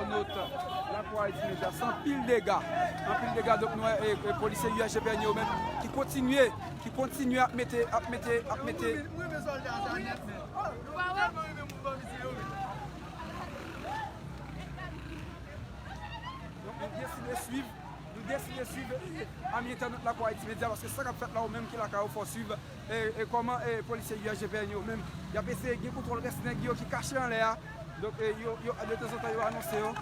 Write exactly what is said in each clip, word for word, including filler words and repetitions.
Entènot Lakou Ayiti Medya, se anpil dega, anpil dega. Donk nou wè, e, e, polisye U S G P N yo menm ki kontinye, ki kontinye ap mete, ap mete, ap mete. Donk nou deside swiv, nou deside swiv, e, ami entènot Lakou Ayiti Medya, paske sa k ap fèt la, ou menm ki lakay ou, fò w swiv, e, e, kòman, e, polisye U S G P N yo menm, y ap eseye gen kontwòl rès nèg yo ki kache anlè a. Donk, e, yo, yo, de tanzantan, yo anonse yo.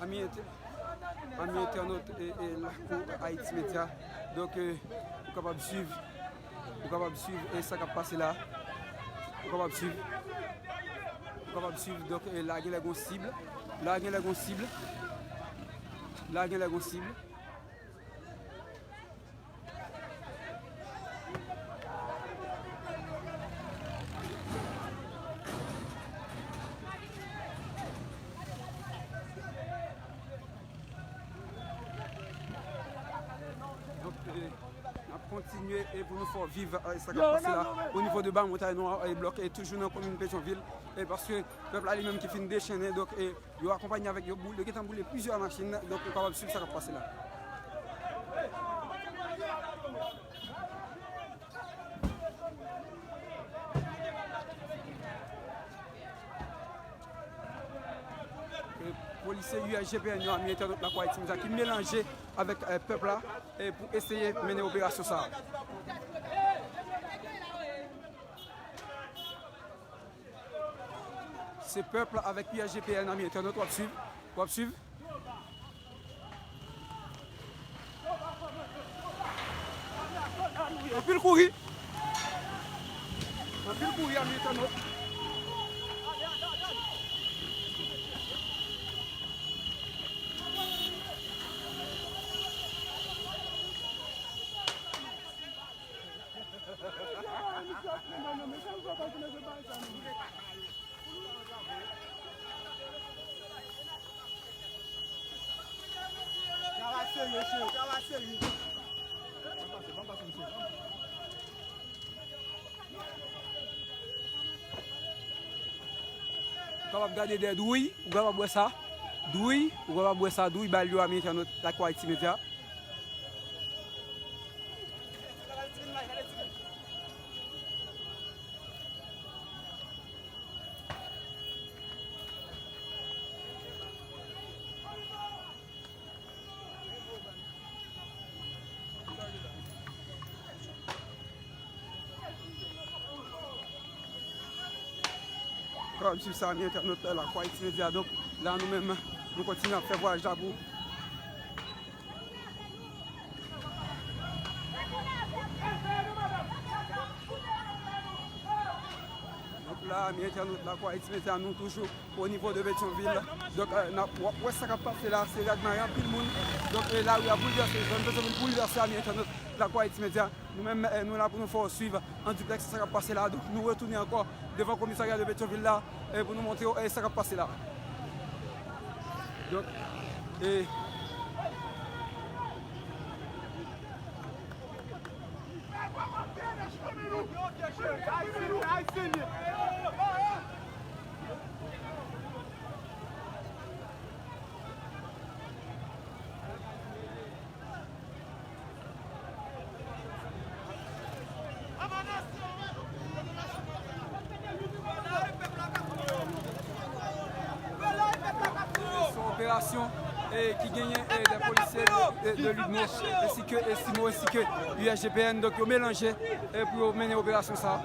Ami entè-, ami entènot e, e Lakou Ayiti Medya. Donk, e, ou kapab swiv, ou kapab swiv, e sa k ap pase la. Ou kapab swiv, ou kapab swiv. Donk, e la genlè gon sib, la genlè gon sib, la genlè gon sib. Donk, e, n ap kontinye e pou nou fè w viv, e, sa k ap pase la o nivo de Ba Montay Nwa, e, blòk, e, toujou nan komin Petyonvil, e, paske pèp la li menm ki fin dechennen, donk, e, yo akonpanye avèk yo, boule, yo gentan boule plizyè machin, donk, ou kapab swiv sa k ap pase la. E, polisye U S G P N yo, ami entènot Lakou Ayiti Medya, ki melanje avèk, e, pèp la, e, pou eseye mennen operasyon sa a. Se pèp la avèk U S G P N, ami entènot, w ap swiv, w ap swiv. Anpil kouri. Anpil kouri, ami entènot. Travay serye, cheri, travay serye. Ou kapab gade dèyè Douy, ou kapab wè sa. Douy, ou kapab wè sa, Douy, bal yo, ami entènot Lakou Ayiti Medya. Ou kapab swiv sa, ami entènot Lakou Ayiti Medya. Donk, la, nou menm, nou kontinye ap fè vwayaj la pou Donk la, ami entènot Lakou Ayiti Medya, nou toujou o nivo de Petyonvil. Donk, e, n ap, w ap wè sa k ap pase la, se rad mare anpil moun. Donk, e, lari a boulvèse, zòn Petyonvil boulvèse, ami entènot Lakou Ayiti Medya. Nou menm, e, nou la pou nou fè w swiv an diplèks sa k ap pase la. Donk, nou retounen ankò devan komisarya de Petyonvil la, e, pou nou montre w, e, sa k ap pase la. Donk, e, Se yon operasyon, e, ki genyen, e, de polisye de, de, de Ludmo, ensi ke, e, Simo, ensi ke U S G P N. Donk, yo melanje, e, pou yo mennen operasyon sa a.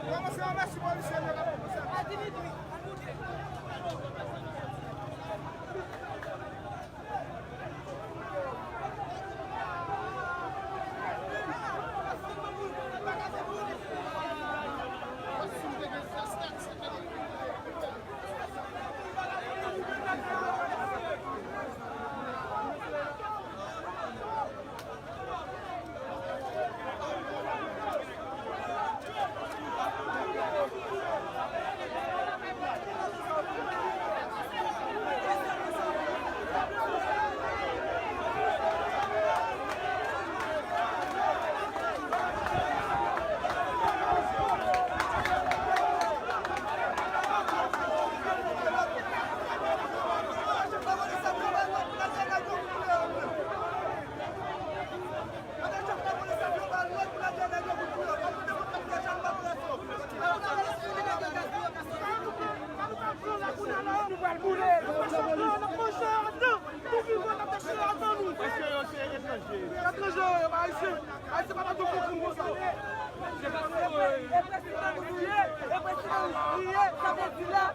Se pa nan tout moun konsa. E prezidan nou ye, e prezidan nou ye, sa vle di la,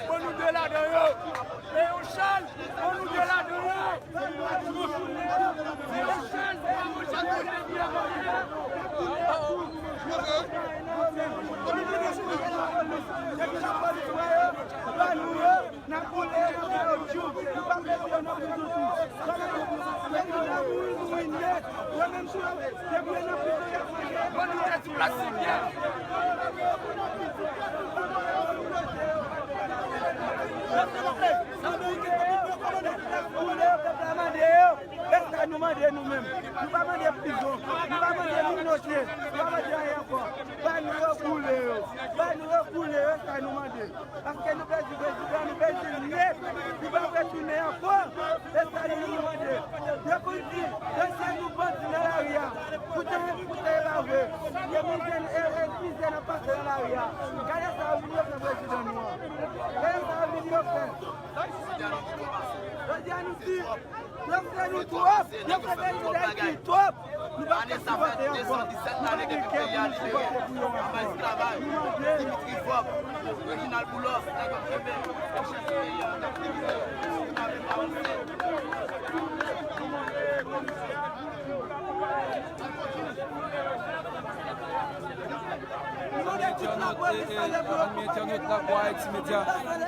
Ban nou de ladan yo. Leon Charles, ban nou de ladan yo. Leon Charles, ban nou de ladan yo. Depi lapolis wè yo, ban nou yo. N ap boule yo nan kay yo, nou pa vle yo nan prizon tou. Sa nan prizon, se nou la pou nou mouri nèt. Yo menm tou, depi yo nan prizon, y ap manje. Ban nou tèt sou plastik, byen. N ap boule yo, pèp la mande yo. E sa nou mande nou menm. Nou pa mande prizon. Nou pa mande moun note. Nou pa mande anyen ankò. Ban nou yo, boule yo. Ban nou yo, boule yo, e sa nou mande. Paske nou pèdi prezidan, nou pèdi l nèt. Li p ap retounen ankò. E sa nou mande. Yo konn di, lansye nou bandi nan lari a. Poutan, poutan e pa vre. E mizè, e, e mizè n ap pase nan lari a. Gade sa yo vin yo fè prezidan nou an. Gade sa yo vin yo fè. Jodi a nou di, yo fè nou twòp, yo fè peyi Dayiti twòp. Nou pa ka sipòte ankò. Nou pa gen kè pou nou sipòte pou yo ankò. Nou mande. Ami entènot e, e, ami entènot Lakwè Ayiti Medya,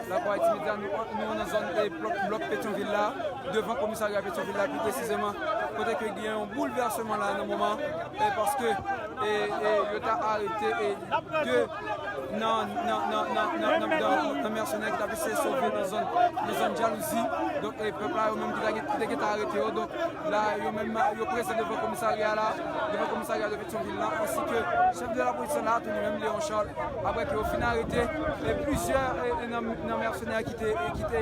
Lakwè Ayiti Medya, nou, nou nan zòn e blòk, blòk Petyonvil la, devan komisarya Petyonvil la pi presizeman, kote ke gen yon boulvèsman la nan moman, e paske e, e, yo ta arete e de nan, nan, nan mèsenè ki t ap eseye sove nan zòn, nan zòn Jalouzi. Donk, e, pèp la yo menm ki ta gen, ki te gentan arete yo. Donk, la, yo menm, yo prezan devan komisarya la, devan komisarya de Petyonvil la, ansi ke chèf de lapolis la, tou li menm, Leon Charles, apre ke yo fin arete, e, plizyè, e, e, nan, nan mèsenè ki te, e, ki te,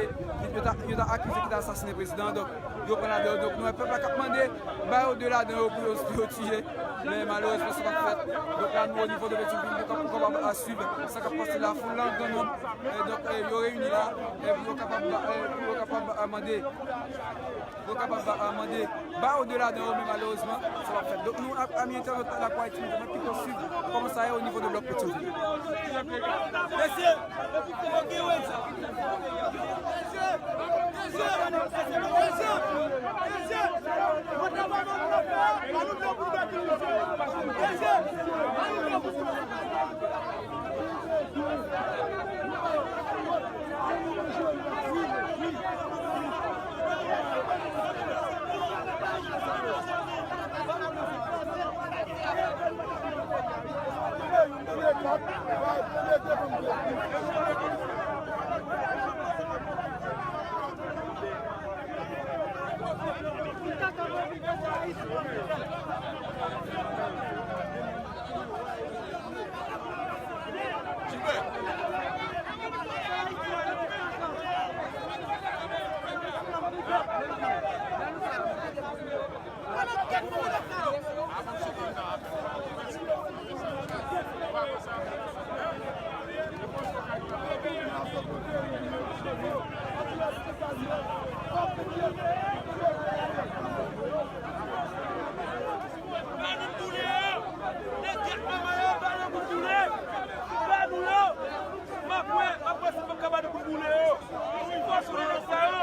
yo ta, yo ta akize ki ta asasinen prezidan. Donk, yo pran ladan yo. Donk, nou wè pèp la k ap mande, ba yo de ladan yo pou yo, pou yo tiye. Men malerezman, sa p ap fèt. Donk, la, nou, o nivo de Petyonvil, nou ka-, nou kapab, a, swiv sa k ap pase la, foul lan, gran nonb. E, donk, e, yo reyini la, e, pou yo kapab, e, pou yo kapab, a, mande, pou yo kapab, a, mande, ba yo de ladan yo, men malerezman, sa p ap fèt. Donk, nou, a, ami entènot Lakwè Ayiti Medya, n ap pito swiv kòman sa ye o nivo de blòk Petyonvil. Mesye, Ba nou boule yo! Nèg gèt manman yo, ba yo pou boule! Ba nou yo! M ap wè, m ap wè si m ap kapab pou boule yo! Fò boule nèg sa yo!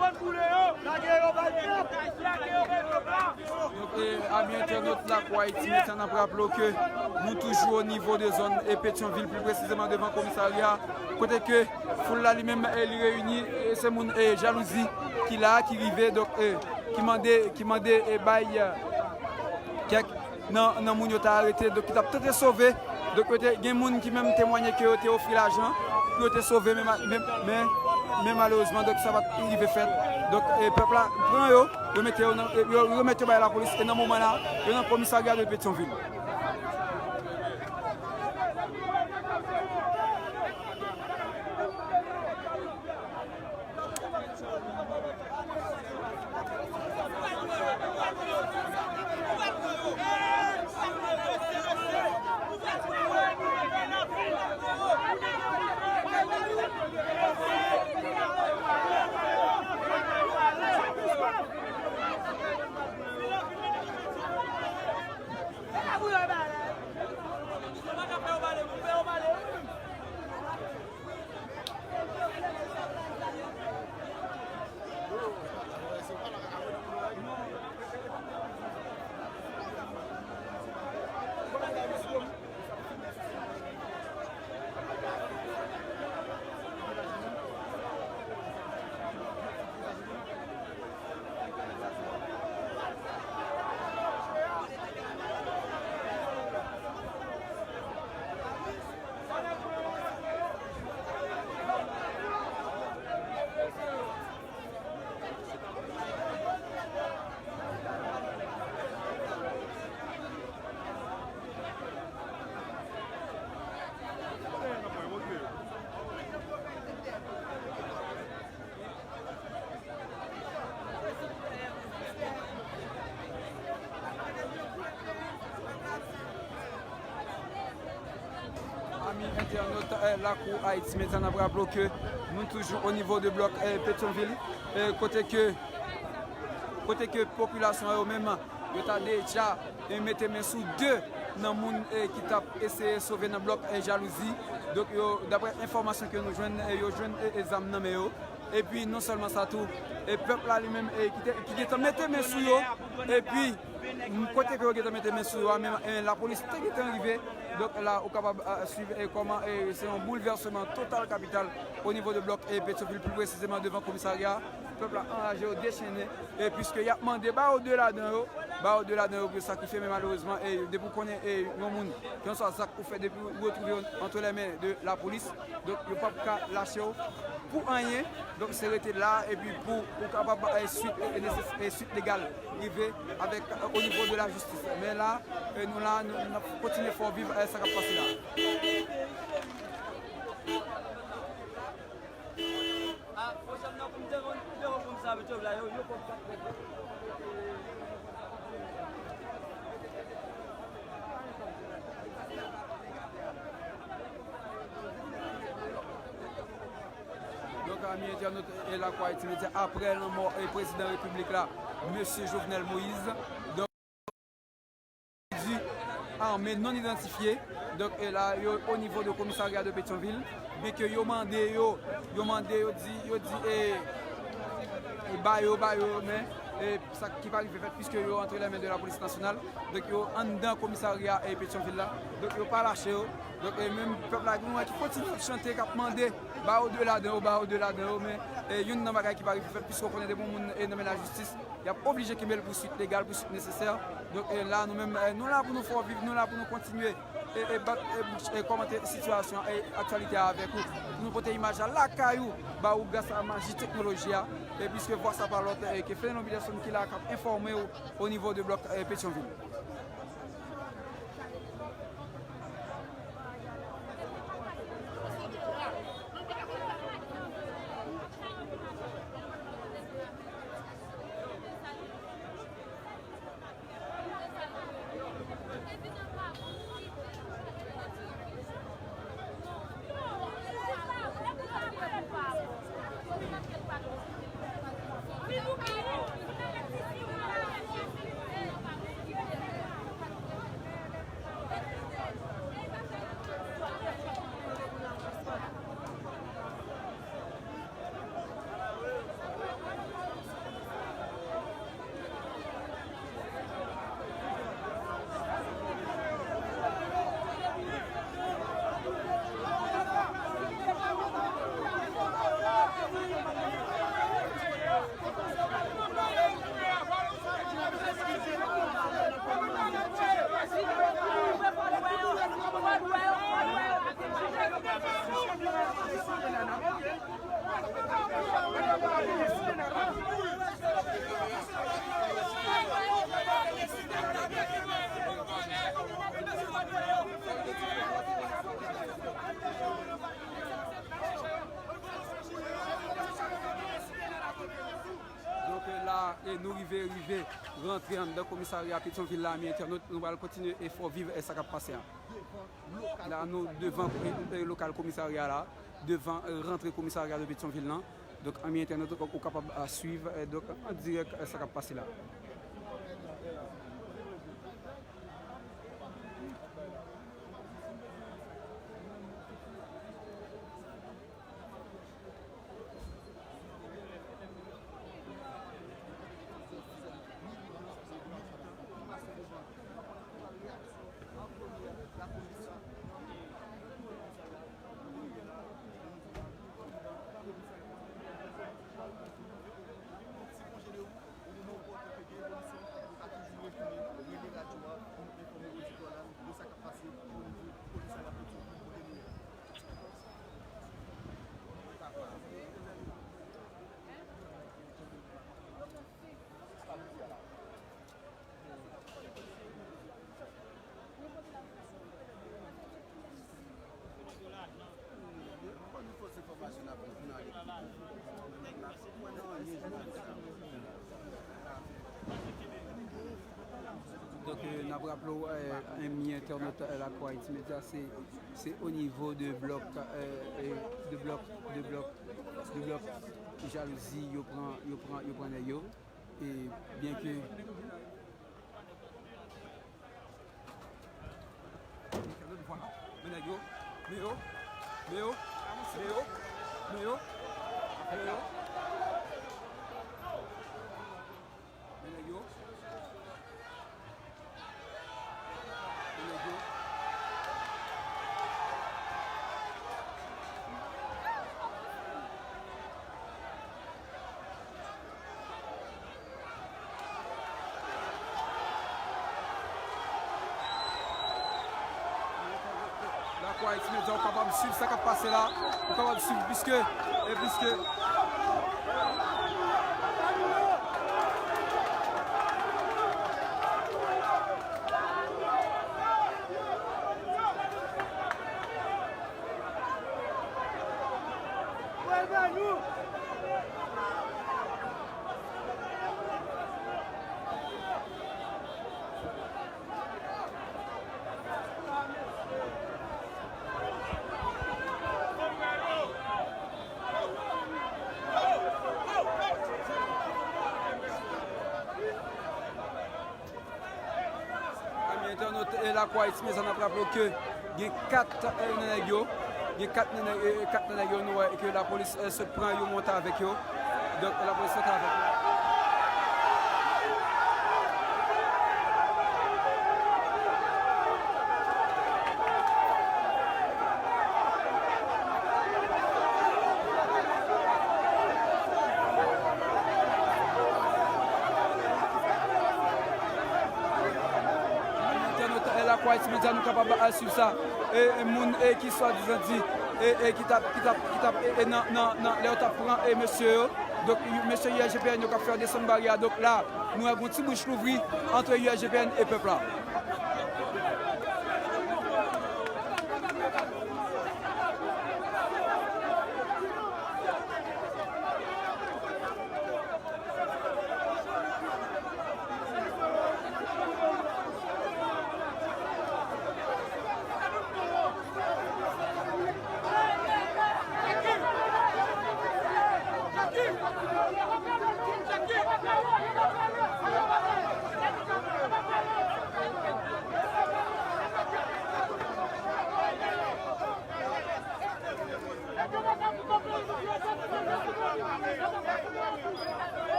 Fò boule yo! Lage yo bay pèp! Lage yo bay pèp la! Donk, e, ami entènot Lakwè Ayiti Medya, n ap raple w ke nou toujou o nivo de zòn e Petyonvil, pli presizeman devan komisarya, kote ke foul la li menm, e, li reyini, e, se moun, e, Jalouzi ki la, ki rive, donk, e, ki mande, ki mande, e, bay, e, kèk nan, nan moun yo ta arete, donk, ki t ap tante sove. Donk, yo te, gen moun ki menm temwanye ke yo te ofri lajan pou yo te sove, men, men, men, men malerezman, donk, sa pa t rive fèt. Donk, e, pèp la pran yo, yo mete yo nan, e, yo, yo remèt yo bay lapolis, e nan moman la, yo nan komisarya de Petyonvil. Entènot, eh, Lakou Haiti Media, n ap raple w ke nou toujou o nivo de blòk, eh, Petyonvil, eh, kote ke, kote ke popilasyon an yo menm, yo ta deja, eh, mete men sou de nan moun, eh, ki t ap eseye sove nan blòk, eh, Jalouzi. Donk, yo, daprè enfòmasyon ke nou jwenn, eh, yo jwenn, eh, eh, zam nan men yo. Epi, non sèlman sa tou, e pèp la li menm, e ki te, ki gentan mete men sou yo, epi, m, kote ke yo gentan mete men sou yo a, men, e, lapolis te gentan rive. Donk, la, ou kapab, a, swiv, e, kòman, e, se yon boulvèsman total kapital o nivo de blòk, e, Petyonvil, pli presizeman devan komisarya. Pèp la anraje, yo dechennen, e, piske y ap mande ba yo de ladan yo, ba yo de ladan yo pou yo sakrifye, men malerezman, e, depi w konnen, e, yon moun, kèlkeswa zak ou fè, depi ou retwouve yo entre les mains de la police, donk, yo p ap ka lache w pou anyen. Donk, se rete la, epi pou ou kapab bay swit, e, neses-, e, swit legal rive avèk, e, o nivo de la jistis. Men la, e, nou la, nou, n ap kontinye fè w viv, e, sa k ap pase la. Ah, pwochèn nan, pou m te konn, pou m te konn konn sa, metye la, yo, yo konn sa. Donk, ami entènot, e Lakou Haiti Media, aprè lanmò, e, prezidan repiblik la, mesye Jovenel Moïse, donk, di ame non idantifye, donk, e, la, yo, o nivo de komisarya de Petyonvil, byen ke yo mande yo, yo mande yo di, yo di, e, e, ba yo, ba yo, men, e, sa ki pa rive fèt, piske yo entre les mains de la police nationale. Donk, yo anndan komisarya, e, Petyonvil la. Donk, yo pa lache yo. Donk, e, menm pèp la, nou wè ki kontinye ap chante, k ap mande, ba yo de ladan yo, ba yo de ladan yo. Men, e, youn nan bagay ki pa rive fèt, piske w konnen depi yon moun, e, nan men lajistis, y ap oblije kenbe l pou swit legal, pou swit nesesè. Donk, e, la, nou menm, e, nou la pou nou fè w viv, nou la pou nou kontinye, e, e, bat, e, bouch, e, kòmante sitiyasyon, e, aktyalite a avèk ou. Pou nou pote imaj la lakay ou, ba ou gras a maji teknoloji a. E piske vwa sa pa lòt, e, ke Fenelon Peterson ki la k ap enfòme w o nivo de blòk, e, Petyonvil. Donk, la, e nou rive, rive rantre anndan komisarya Petyonvil la, ami entènot, nou pral kontinye e fè w viv, e, sa k ap pase a. La, nou devan, e, lokal komisarya la, devan, e, rantre komisarya de Petyonvil lan. Donk, ami entènot, ou kapab, e, swiv, e, donk, an dirèk, e, sa k ap pase la. Donk, euh, n ap raple w, euh, ami entènot, euh, Lakou Ayiti Medya, se, se o nivo de blòk, euh, euh, de blòk, de blòk, de blòk jalouzi, yo pran, yo pran, yo pran nèg yo. E byen ke Men nèg yo, men yo, men yo, men yo, men yo, men yo. Men nèg yo. Men nèg yo. Lakou Ayiti Medya, ou kapab swiv sa k ap pase la. Ou kapab swiv piske, e piske Ami entènot, e Lakou Ayiti Medya, n ap raple w ke gen kat, e, nan nèg yo, gen kat nan nèg, e, e, kat nan nèg yo, nou wè ke lapolis, e, sot pran yo, monte avèk yo. Donk, lapolis sot avèk yo. Entènot, e, Lakou Ayiti Medya, nou kapab, e, swiv sa. E, e, moun, e, ki swadizan di, e, e, ki t ap, ki t ap, ki t ap, e, e, nan, nan, nan, lè yo t ap pran, e, mesye yo. Donk, mesye U S G P N yo k ap fè yo desann baryè a. Donk, la, nou wè gon ti bouch louvri ant U S G P N e pèp la.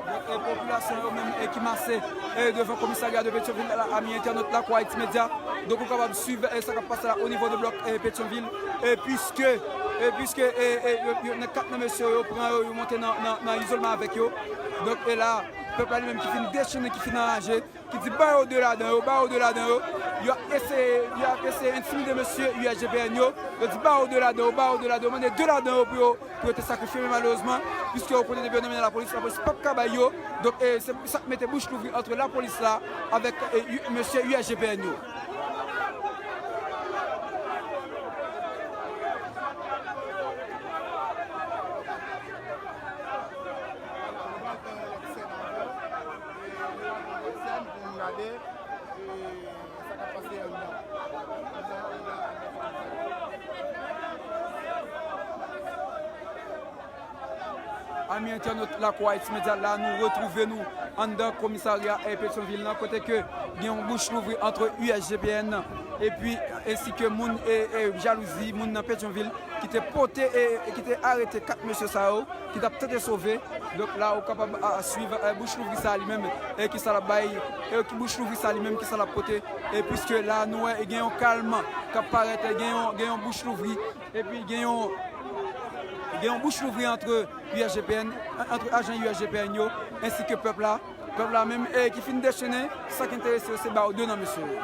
Donk, e, popilasyon yo menm, e, ki mase, e, devan komisarya de Petyonvil la, ami entènot Lakou Ayiti Medya. Donk, ou kapab swiv, e, sa k ap pase la o nivo de blòk, e, Petyonvil. E piske, e piske, e, e, yo, yo, nan kat nan mesye yo, yo pran yo, yo monte nan, nan, nan izolman avèk yo. Donk, e la, pèp la li menm ki fin dechannen, ki fin anraje, ki di ba yo de ladan yo, ba yo de ladan yo. Yo ap eseye, yo ap eseye entimide mesye U S G P N yo. Yo di ba yo de ladan yo, ba yo de ladan yo, mande de ladan yo pou yo, pou yo te sakrifye, men malerezman, piske yo konnen depi yo nan men lapolis, lapolis p ap ka bay yo. Donk, e, se sa k mete bouch louvri ant lapolis la avèk, e, U-, mesye U S G P N yo. Vwala, nou pral fè yon lòt sèn ankò. E, nou pral fè yon lòt sèn pou nou gade, e, sa k ap pase anndan. Anndan, anndan, anndan. Ami entènot Lakou Ayiti Medya, la nou retwouve nou anndan komisarya, e, Petyonvil nan, kote ke gen yon bouch louvri ant U S G P N epi, ensi ke moun, e, e, jalouzi, moun nan Petyonvil ki te pote, e, e ki te arete kat mesye sa yo, ki t ap tante sove. Donk la, ou kapab, a, swiv, e, bouch louvri sa li menm, e ki sa l ap bay, e ki bouch louvri sa li menm, ki sa l ap pote. E piske la, nou wè, e gen yon kalm k ap parèt, e gen yon, gen yon bouch louvri, epi gen yon, gen yon bouch louvri ant U S G P N, ant ajan U S G P N yo, ensi ke pèp la. Pèp la menm, e, ki fin dechannen, sa k enterese yo, se ba yo de nan mesye yo.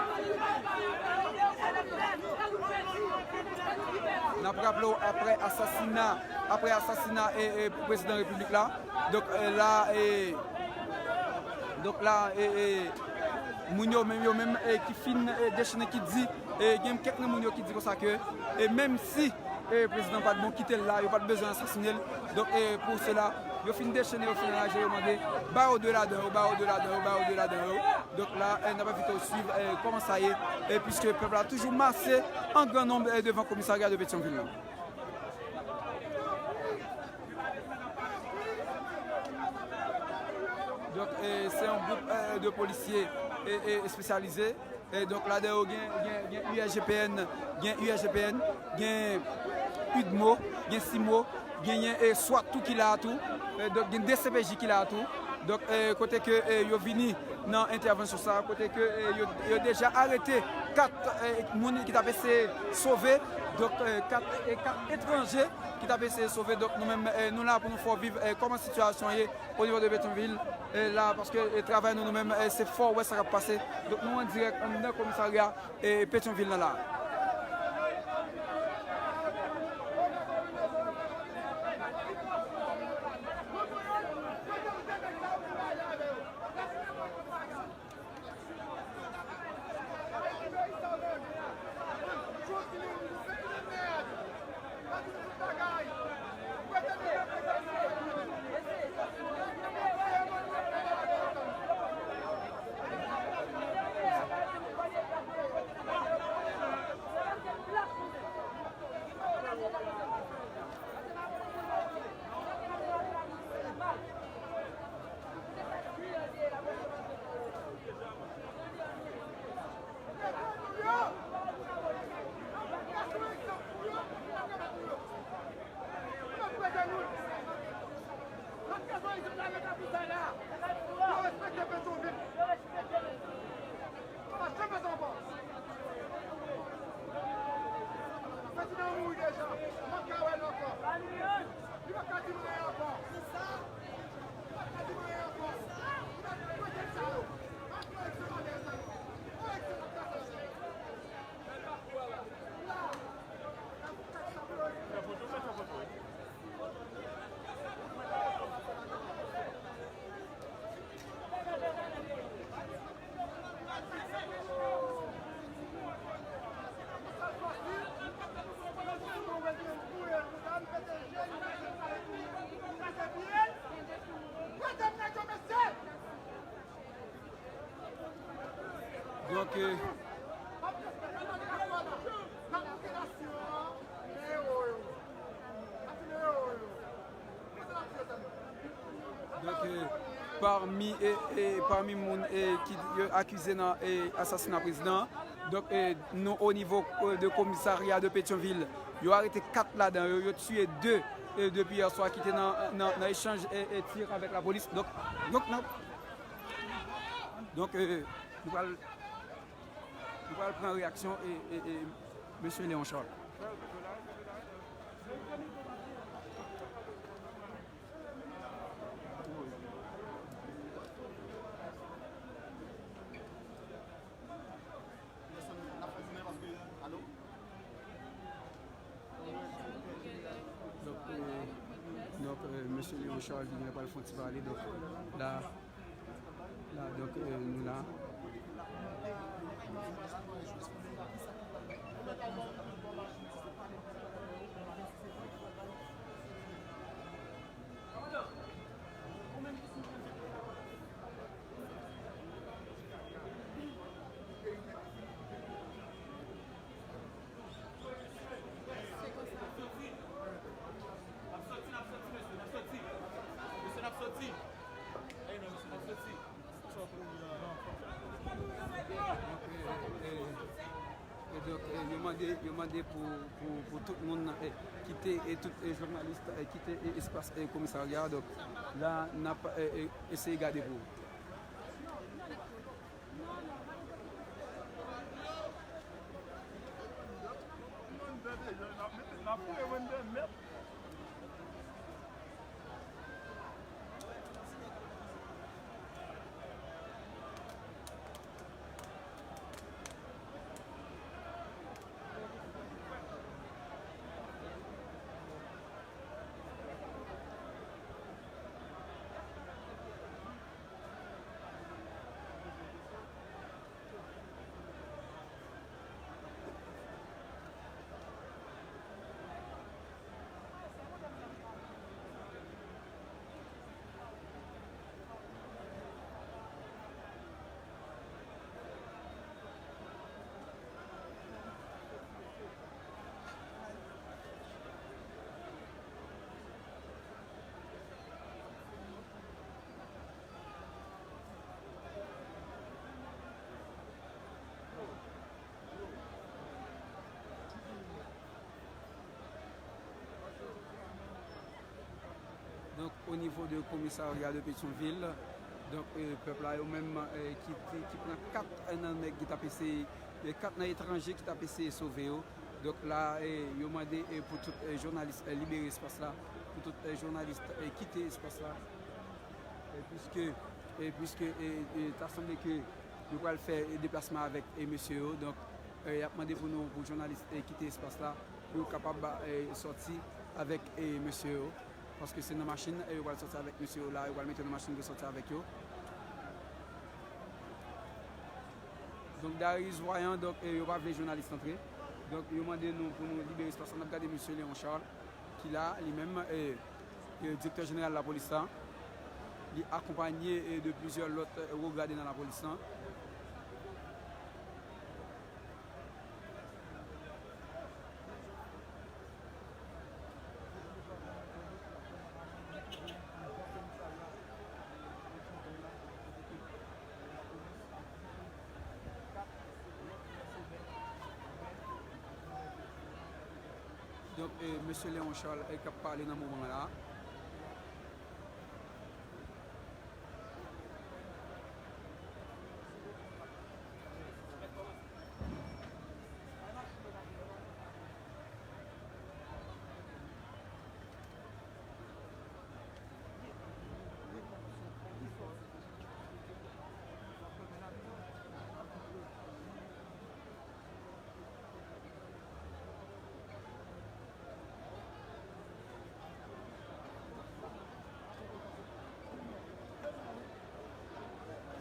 N ap raple w, apre asasina, apre asasina, e, e, prezidan repiblik la, donk, e, la, e, donk la, e, e, moun yo menm, yo menm, e, ki fin, e, dechannen, ki di, e, gen kèk nan moun yo ki di konsa ke, e, menm si, e, prezidan pa t bon, kite l la, yo pa t bezwen asasine l. Donk, e, pou sela, Yo fin dechene, yo fin anraje, yo mande, ba yo de ladan yo, ba yo de ladan yo, ba yo de ladan yo. Donk la, eh, n ap envite w swiv, eh, kòman sa ye, eh, piske pèp la toujou mase an gran nonb, eh, devan komisarya de Petyonvil la. Donk, eh, se yon gwoup, eh, de polisye, eh, eh, espesyalize. E donk, ladan yo gen, gen, gen U S G P N, gen U S G P N, gen UDMO, gen CIMO, genyen, e, SWAT tou ki la a tou. E, donk, gen D C P J ki la a tou. Donk, e, kote ke, e, yo vini nan entèvansyon sa a, kote ke, e, yo, yo deja arete kat, e, moun ki t ap eseye sove. Donk, e, kat, e, kat etranje ki t ap eseye sove. Donk, nou menm, e, nou la pou nou fè w viv, e, kòman sitiyasyon ye o nivo de Petyonvil, e, la, paske, e, travay nou, nou menm, e, se fò wè sa k ap pase. Donk, nou an dirèk anndan komisarya, e, Petyonvil nan la. Donk, e, donk, e, pami, e, e, pami moun, e, ki yo akize nan, e, asasina prezidan an, donk, e, nou o nivo, e, de komisarya de Petyonvil, yo arete kat ladan yo, yo tiye de, e, depi yè swa ki te nan, nan, nan echanj, e, e, tir avèk lapolis. Donk, donk, nan Donk, e, nou pral, nou pral pran reyaksyon e, e, e, mesye Léon Charles. Donk, e, donk, e, mesye Léon Charles vini la pral fè yon ti pale. Donk, la, la, donk, e, nou la. E donk, e, yo mande, yo mande pou, pou, pou tout moun, e, kite, e tout, e, jounalis, e, kite, e, espas, e, komisarya a. Donk, la, n ap, e, e, eseye gade pou ou. O nivo de komisarya de Petyonvil, donk, eh, pèp la yo menm, eh, ki, ki, ki pran kat nan nèg ki t ap eseye, eh, kat nan etranje ki t ap eseye sove yo. Donk la, eh, yo mande, eh, pou tout, eh, jounalis, eh, libere espas la, pou tout, eh, jounalis, eh, kite espas la. Eh, puiske, eh, puiske, eh, eh, ta sanble ke yo pral fè, eh, deplasman avèk, eh, mesye yo. Donk, eh, y ap mande pou nou, pou jounalis, eh, kite espas la, pou yo kapab, eh, sòti avèk, eh, mesye yo. Paske se nan machin, eh, yo pral sòti avèk mesye yo la, yo pral mete nan machin pou sòti avèk yo. Donk, Darius Voyant, donk, eh, yo pa vle jounalis antre. Donk, yo mande nou pou nou libere espas la. N ap gade mesye Léon Charles, ki la, li menm, eh, eh, direktè jeneral lapolis la. Li akonpanye, eh, de plizyè lòt, eh, wo grade nan lapolis la. Donk, eh, mesye Léon Charles, eh, k ap pale nan moman la.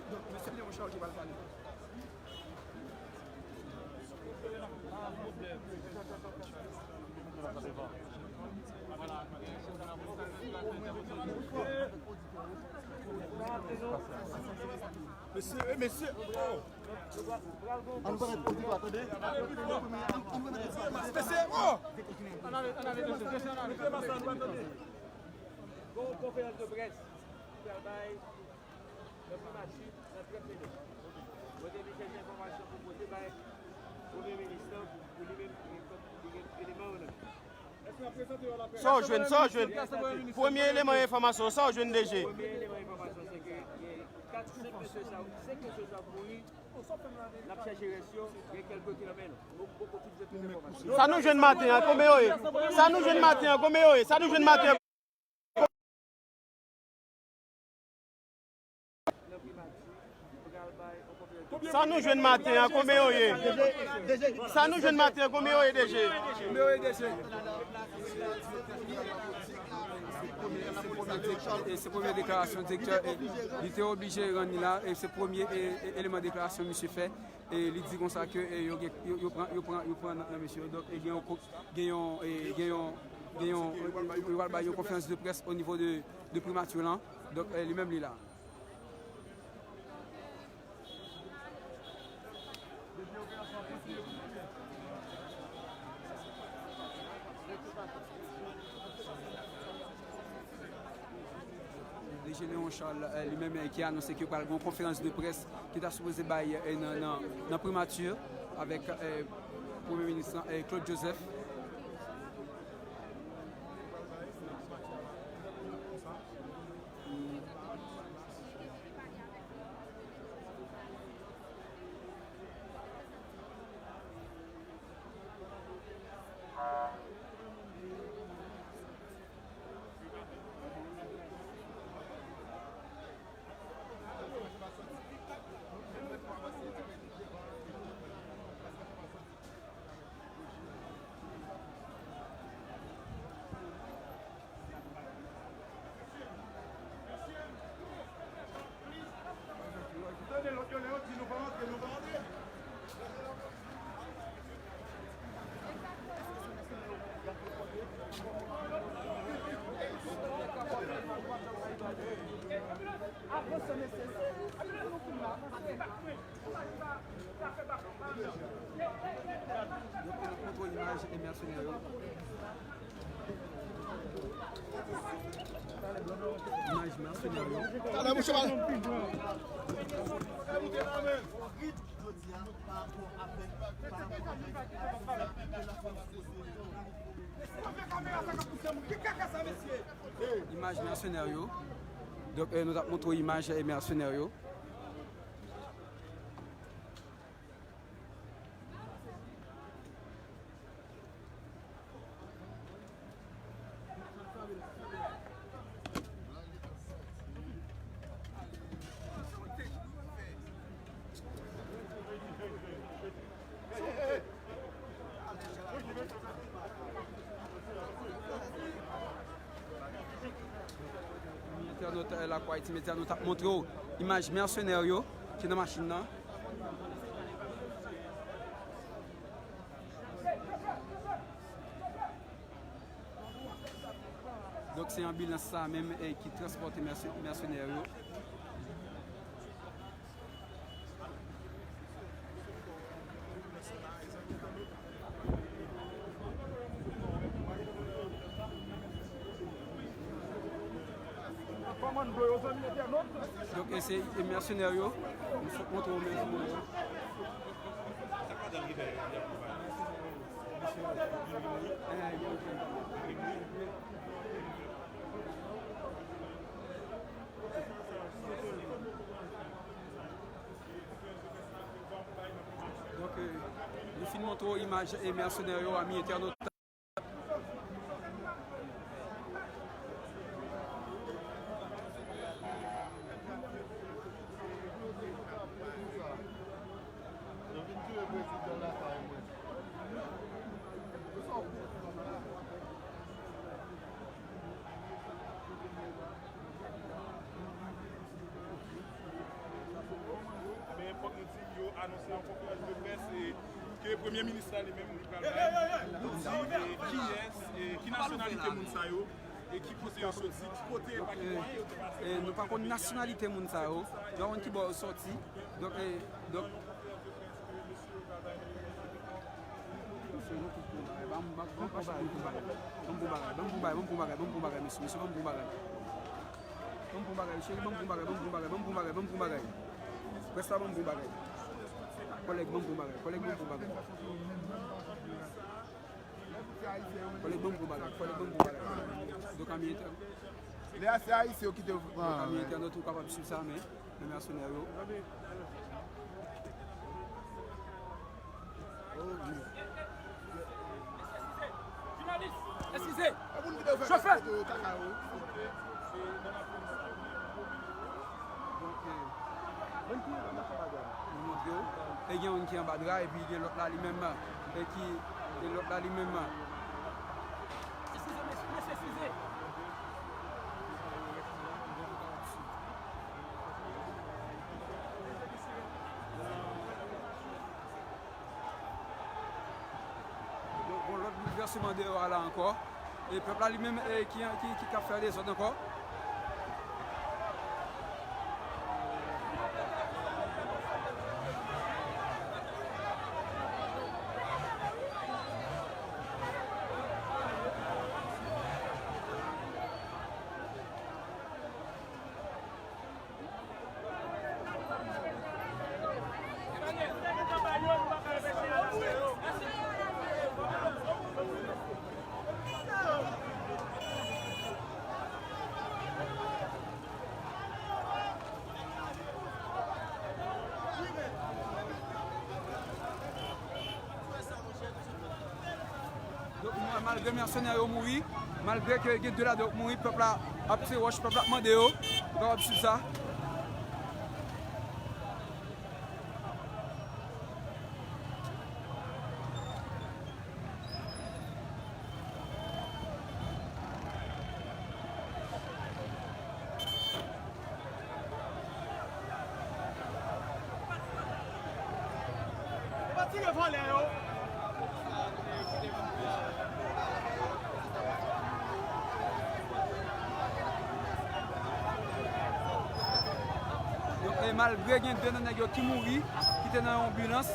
Donk, mesye Léon Charles ki pral pale. Mesye, eh, mesye, oh. Ann pran pòz la, tande. Ann pran pòz la. Mesye, oh. Ann ale, ann ale, mesye, mesye, ann ale. Gon konferans de près ki pral bay nan primati nan trant minit. Mwen te vin chèche enfòmasyon pou pote bay Premye Minis lan, pou, pou li menm, li gen eleman yo nan men. Sa w jwenn, sa w jwenn. Premye eleman enfòmasyon, sa w jwenn, D G. Premye eleman enfòmasyon, se ke gen kat, senk mesye sa yo, senk mesye sa yo mouri. N ap chèche rès yo, gen kèlke ki nan men nou. Nou poko itilize tout enfòmasyon. Sa nou jwenn maten an, konbyen yo ye? Sa nou jwenn maten an, konbyen yo ye? Sa nou jwenn maten an. Sa nou jwenn maten an, konbyen yo ye? Sa nou jwenn maten an, konbyen yo ye, D G? Konbyen yo ye, D G? E se premye deklarasyon direktè, e li te oblije rann li la, e se premye, e, e, eleman deklarasyon misye fè, e li di konsa ke, e, yo gen, yo, yo pran, yo pran, yo pran nan, nan mesye yo. Donk, e gen yon ko-, gen yon, e, gen yon, gen yon, yo pral bay yon konferans de près o nivo de, de primati lan. Donk, e, li menm li la. D G Léon Charles, eh, li menm, eh, ki anonse ke pral gen yon konferans de près ki ta sipoze bay, eh, nan, nan, nan primati avèk, eh, Premye Minis lan, eh, Claude Joseph. Yo pran foto, imaj e mèsenè yo. Imaj mèsenè yo. Talè, mouche, pa. Jodi a, pa rapò avèk, pa rapò avèk, avèk la fòs de Dye. Ki kaka sa, mesye? Imaj mèsenè yo. Donk, eh, nou t ap montre w imaj, eh, mèsenè yo. Entènot, eh, Lakou Ayiti Medya, nou t ap montre w imaj mèsenè yo ki nan machin nan. Donk, se anbilans sa menm, eh, ki transpòte mèse-, mèsenè yo. Donk, e se, e mèsenè yo. M sot montre w mèsenè yo. Donk, eh, nou fin montre w imaj e mèsenè yo, ami entènot. Yo vin touye prezidan lakay mwen. Men fòk nou di, yo anonse yon konferans de près, e ke premye minis la li menm li pral bay, pou di, e, kiyès, e ki nasyonalite moun sa yo, e ki kote yo soti, ki kote e pa ki mwayen yo te pase. E nou pa konn nasyonalite moun sa yo, nou pa konn ki bò yo soti. Donk, e, donk, Ban m, ban m, ban m, ban m, ban m pou bagay, ban m pou bagay, ban m pou bagay, mesye, mesye, ban m pou bagay. Ban m pou bagay, cheri, ban m pou bagay, ban m pou bagay, ban m pou bagay, ban m pou bagay. Près la, ban m pou bagay. Kòlèg, ban m pou bagay, kòlèg, ban m pou bagay. Kòlèg, ban m pou bagay, kòlèg, ban m pou bagay. Donk, ami entè-, Lè a se Ayisyen yo kite yo pran. Ami entènot, ou kapab swiv sa, men, men mèsenè yo. Jounalis, eskize. Chofè. Donk, eh, nou montre w. E gen youn ki anba dra, epi gen lòt la li menm, e ki, gen lòt la li menm. Eskize, mesye, mesye, eskize. Donk, gon lòt boulvèseman deyò a la ankò. E pèp la li menm, e, ki, ki, ki, k ap fè dezòd ankò. Donk, malgre mèsenè yo mouri, malgre ke gen de ladan yo k mouri, pèp la ap tire wòch, pèp la ap mande yo, ou kapab swiv sa. Donk, e, malgre gen de nan nèg yo ki mouri, ki te nan yon anbilans,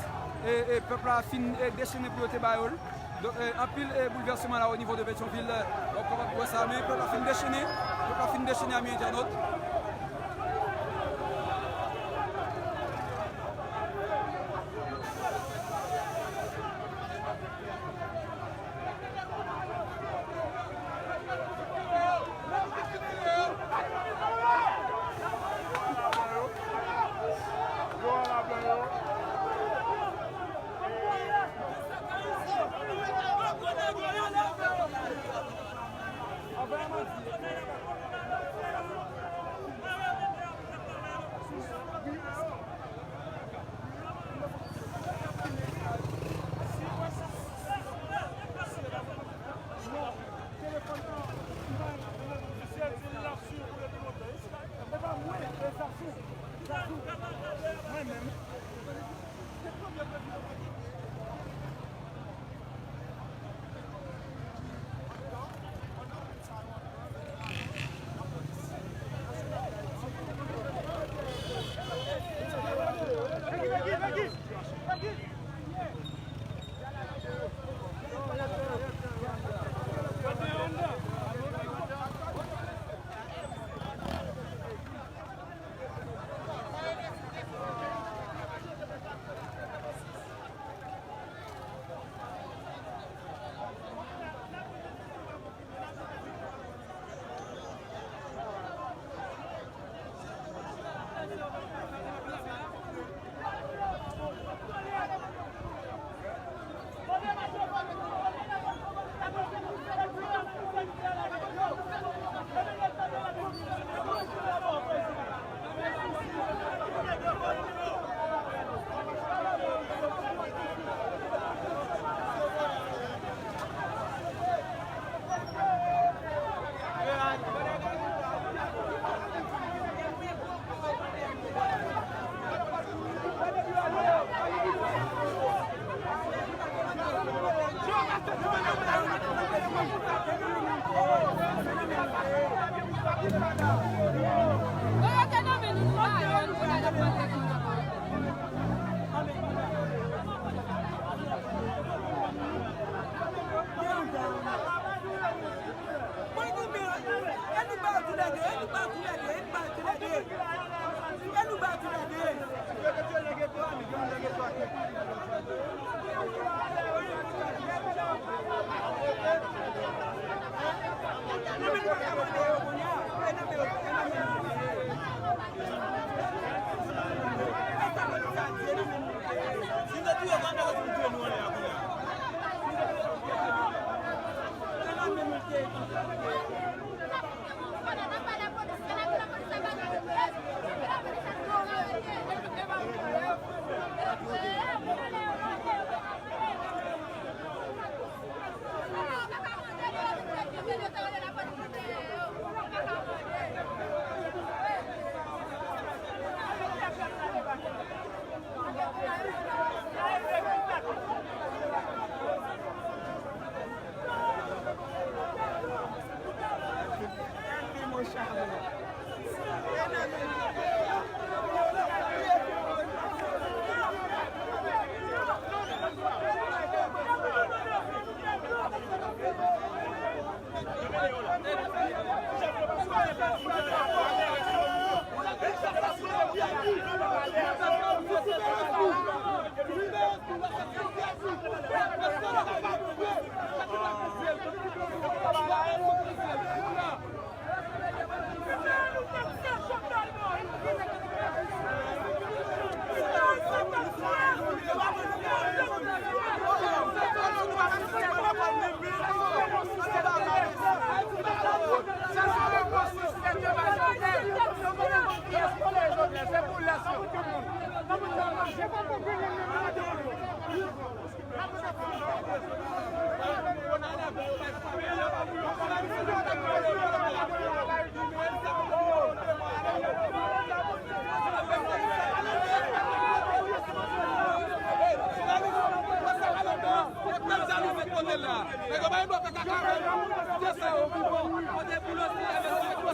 e, e pèp la fin, e, dechennen pou yo te ba yo l. Donk, eh, anpil, eh, boulvèseman la o nivo de Petyonvil, eh, w ap kapab wè sa, men pèp la fin dechennen, pèp la fin dechennen, ami entènot.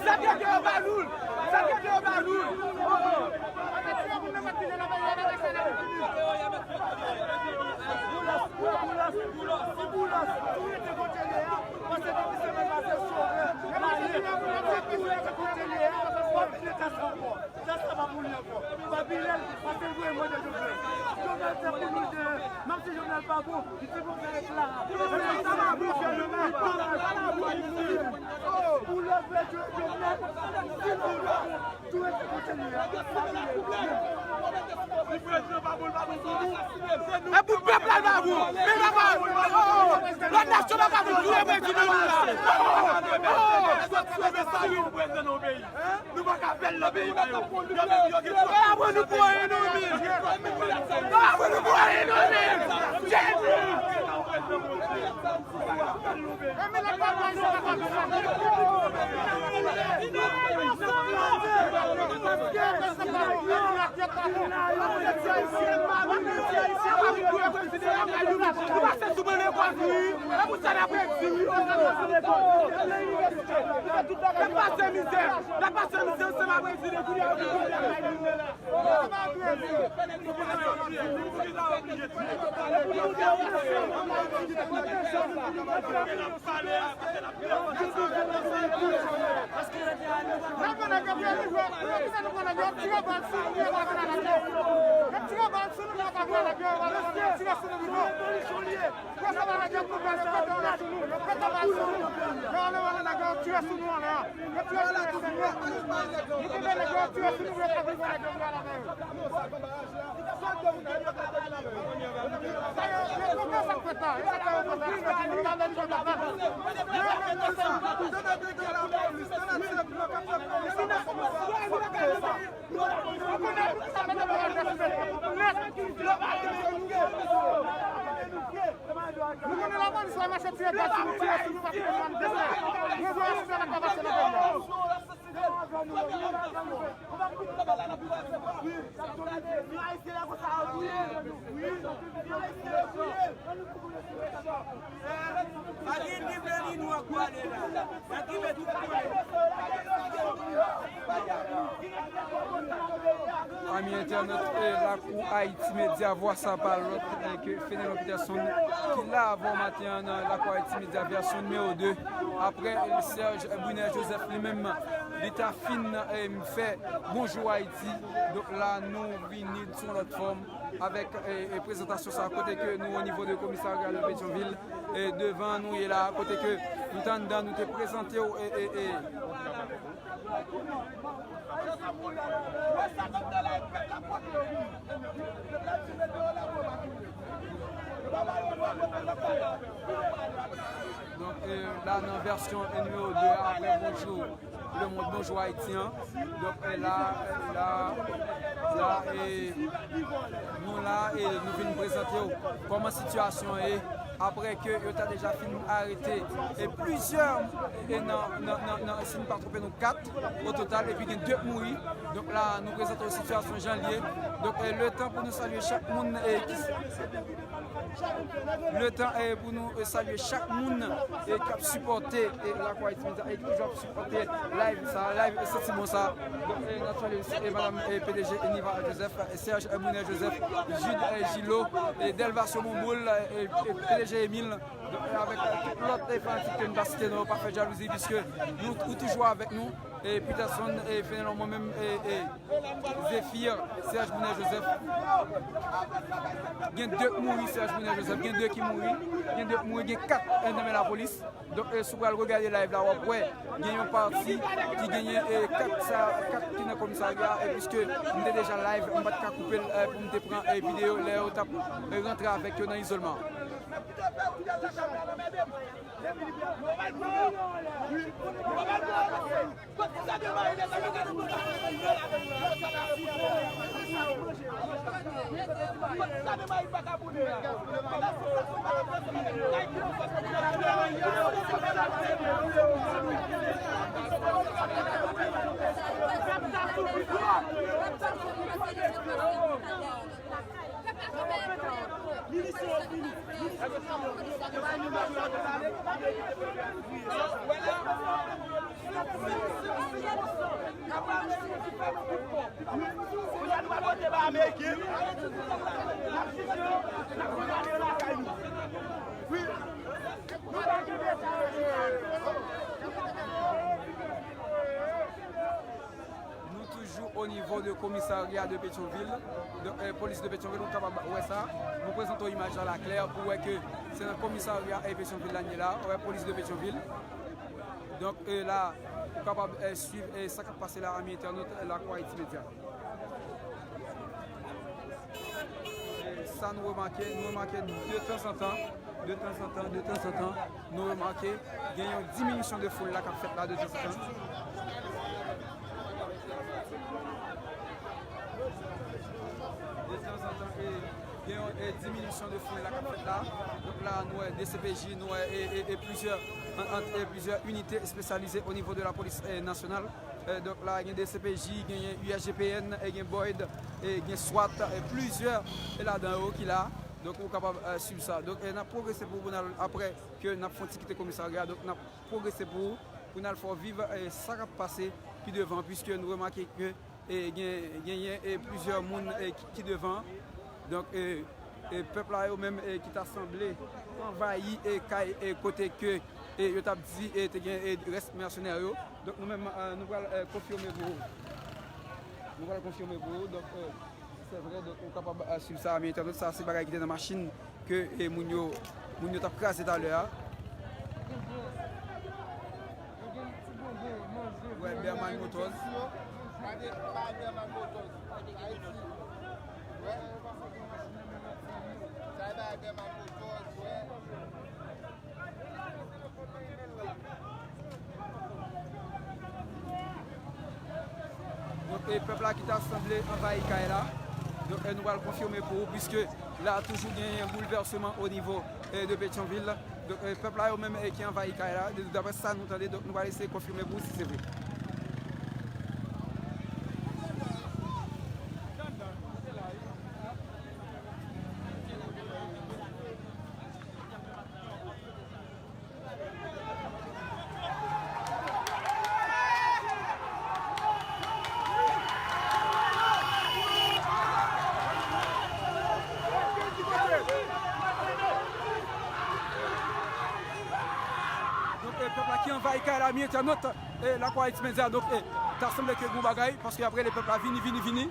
Sa k gen yo ba nou l. Sa k gen yo ba nou l. Oh, oh. Boulos, Boulos, Boulos, tou rete kote l ye a, paske depi semèn pase, Sovè, Maye, tou rete kote l ye a, w ap vin leta sa ankò. Sa, sa pa pou li ankò. Pa bliye l, paske l voye mande Jovenel. Jovenel se pou nou de, menm si Jovenel pa bon, li sipoze ret la. Boulos vle Jovenel, si nou bon. E pou pèp la, l pa bon. Men pa bon. Lòt nasyon pa ka vin touye mwen di nou la. Nou pa ka fè l nan peyi pa yo. Yo menm yo gen twòp. Yo pa bon nou pou anyen non, men. Yo pa bon nou pou anyen non, men. Jezi! Se sou mwen lekòl wi. E pou sa n ap redi wi. N ap pase mizè. N ap pase mizè ansanm ap redi depi yè wi. Nou konnen lapolis la mache tire bal sou nou, tire sou nou, paske nou manifeste. Nou vle asiste nan k ap pase nan peyi a. Pa gen ni blan ni nwa k pale la. Nèg ki met tout konnen. Ami entènot, e, Lakou Ayiti Medya, vwa sa pa lòt, e, ke Fenelon Peterson, ki la avè w maten an nan Lakou Ayiti Medya, vèsyon nimewo de. Apre, e, Serge Brunner Joseph li menm, li ta fin, e, fè Bonjou Ayiti. Donk la, nou vini sou yon lòt fòm avèk, e, e, prezantasyon sa, kote ke nou o nivo de komisarya de Petyonvil, e, devan nou ye la, kote ke nou t anndan, nou te prezante w, e, e, e, Donk, e, la nan vèsyon, e, nimewo de a, apre Bonjou Lemonn, Bonjou Ayiti an. Donk, e, la, e, la, la, e, nou la, e, nou vin prezante w kòman sitiyasyon an ye. Apre ke yo ta deja fin arete, e, plizyè, e, nan, nan, nan, nan, si m pa twonpe nou, kat o total, epi gen de k mouri. Donk la, nou prezante w sitiyasyon jan l ye. Donk, e, letan pou nou salye chak moun, e, ki, letan, e, pou nou, e, salye chak moun, e, k ap sipòte, e, Lakou Ayiti Medya, e ki toujou ap sipòte live sa, live, e, santi bon sa. Donk, e, n ap salye, e, madanm, e, P D G Niva Joseph, e, Serge, e, Brunner Joseph, Jude, e, Gillot, e, Delvatio Monboul, e, e, P D G Emile. Donk, e, avèk, e, tout lòt, e, fanatik ke nou ta site non yo, pa fè jalouzi, piske nou, ou toujou avèk nou. E, Peterson, e, Fenelon, mwen menm, e, e, Zéphir, Serge Brunner Joseph. Gen de k mouri, Serge Brunner Joseph. Gen de ki mouri. Gen de k mouri, gen kat, e, nan men lapolis. Donk, e, si w pral regade live la, w ap wè, gen yon pati ki genyen, e, kat sa, kat ki nan komisarya, e, piske m te deja live, m pa t ka koupe l, e, pou m te pran, e, videyo lè yo t ap, e, rantre avèk yo nan izolman. Nou toujou o nivo de komisarya de Petyonvil. Donk, e, polis de Petyonvil, ou kapab wè sa. Nou prezante w imaj la klè pou wè ke se nan komisarya, e, Petyonvil la n ye la. Wè, polis de Petyonvil. Donk, e, la, ou kapab, e, swiv, e, sa k ap pase la, ami entènot, e, Lakou Ayiti Medya. Sa nou remake, nou remake detanzantan, detanzantan, detanzantan, nou remake gen yon diminisyon de foul la k ap fèt la detanzantan. Detanzantan, e, gen yon, e, diminisyon de foul la k ap fèt la. Donk la, nou wè D C P J, nou wè, e, e, e plizyè, ant, ant, e plizyè inite espesyalize o nivo de lapolis, e, nasyonal. E, donk la, gen D C P J, genyen U S G P N, e gen Boyd, e gen swat, e plizyè, e ladan yo ki la. Donk, ou kapab, eh, swiv sa. Donk, eh, n ap pwogrese pou ou pou n al, apre ke n ap fè yon ti kite komisarya, donk, n ap pwogrese pou ou, pou n al fè w viv, eh, sa k ap pase pi devan, piske nou remake ke, eh, gen, genyen, eh, plizyè moun, eh, ki, ki devan. Donk, eh, eh, pèp la yo menm, eh, ki ta sanble anvayi, eh, kay, eh, kote ke, eh, yo t ap di, eh, te gen, eh, rès mèsenè yo. Donk, nou menm, eh, nou pral, eh, konfime pou ou. Nou pral konfime pou ou. Donk, eh, Se vre, donk, ou kapab, eh, swiv sa, men entènot, sa se bagay ki te nan machin ke, eh, moun yo, moun yo t ap kraze talè a. Wè, Berman Motors. Gade, pa Berman Motors. Ayiti. Wè. Sa e pa Berman Motors, wè. Donk, e pèp la ki ta sanble anvayi kay la. Donk, e nou pral konfime pou ou, piske la toujou genyen boulvèseman o nivo, e, de Petyonvil. Donk, e pèp la yo menm, e, ki anvayi kay la, de, daprè sa nou tande, donk nou pral eseye konfime pou ou si se vre. Donk, e, pèp la ki anvayi kay la, mi entènot, e, Lakou Ayiti Medya, donk, e, ta sanble ke gon bagay, paske y ap rele pèp la vini, vini, vini.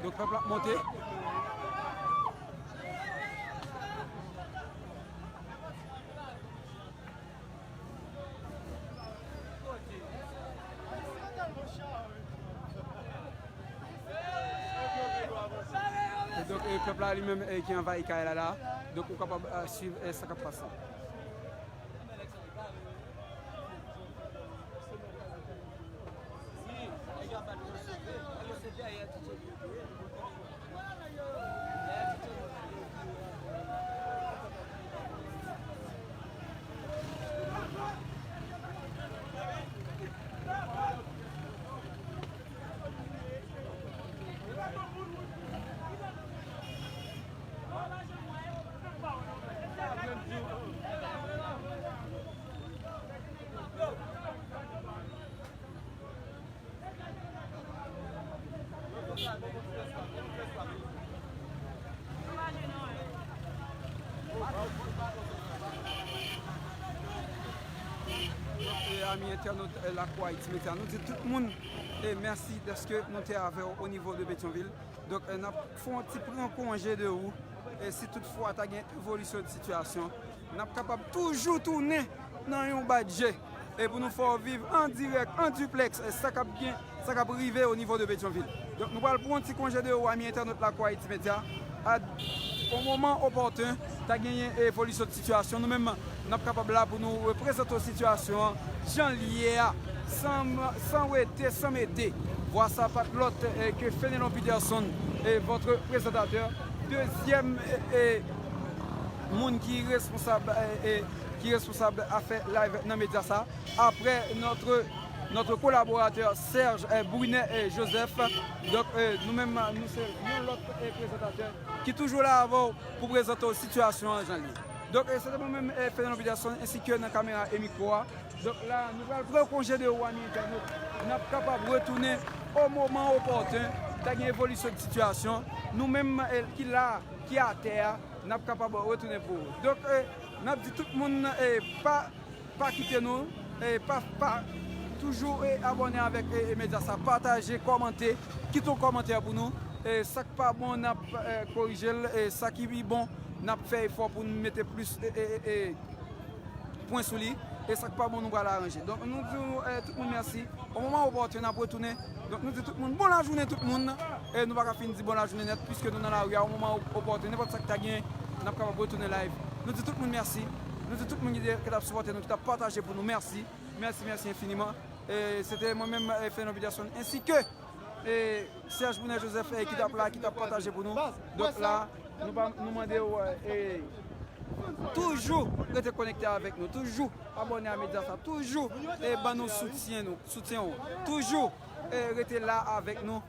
Donk, pèp la ap monte. E donk, e, pèp la li menm, e, ki anvayi kay la la. Donk, ou kapab, e, swiv, e, sa k ap pase. Donk, e, ami entènot, e, Lakou Ayiti Medya, nou di tout moun, e, mèsi dèske nou te avè w o nivo de Petyonvil. Donk, e, n ap fè yon ti pran konje de ou. E si toutfwa ta gen evolisyon de sitiyasyon, n ap kapab toujou tounen nan yon badje. E pou nou fè w viv an dirèk, an diplèks, e sa k ap gen, sa k ap rive o nivo de Petyonvil. Donk, nou pral pran yon ti konje de ou, ami entènot Lakou Ayiti Medya. A yon moman opòten, ta genyen evolisyon de sitiyasyon. Nou menm, n ap kapab la pou nou reprezante w sitiyasyon an, jan l ye a, san, san wete, san mete. Vwa sa pa t lòt, eh, ke Fenelon Peterson, eh, votre présentateur. Dezyèm, eh, eh, moun ki responsab, eh, eh, ki responsab afè live nan medya sa. Apre notre, notre collaborateur Serge, eh, Brunet, eh, Joseph. Donk, eh, nou menm, nou se yon lòt, eh, prezantatè ki toujou la avè w pou prezante w sitiyasyon an jan l ye. Donk, eh, se te mwen menm, eh, Fenelon Peterson, ensi ke nan kamera e mikwo a. Donk la, nou pral pran konje de ou, ami entènot. N ap kapab retounen o moman opòten, ta gen evolisyon de sitiyasyon. Nou menm, eh, ki la, ki atè a, n ap kapab retounen pou ou. Donk, eh, n ap di tout moun, eh, pa, pa kite nou, eh, pa, pa toujou, eh, abòne avèk, eh, eh, medya sa, pataje, kòmante, kite yon kòmantè pou nou. Eh, sa k pa bon, n ap, eh, korije l, eh, sa ki bon, n ap fè efò pou n mete plis, eh, eh, eh, eh, pwen sou li. E sa k pa bon, nou pral aranje. Donk, nou di eh, tout moun mèsi. O moman opòtè, n ap retounen. Donk, nou di tout moun bon lajounen, tout moun. E nou pa ka fin di bon lajounen nèt, piske nou nan lari a. O moman opòtè, nenpòt sa k ta genyen, n ap kapab retounen live. Nou di tout moun mèsi. Nou di tout moun ki te, ki t ap sipòte nou, ki t ap pataje pou nou, mèsi. Mèsi, mèsi enfiniman. E se te mwen menm, eh, Fernand Peterson, ensi ke eh, Serge Brunet Joseph, eh, ki t ap la, ki t ap pataje pou nou. Donk la, nou pa, nou mande w eh, toujou rete konekte avèk nou, toujou abòne a medya sa, toujou eh, ban nou soutyen nou, soutyen w, toujou eh, rete la avèk nou.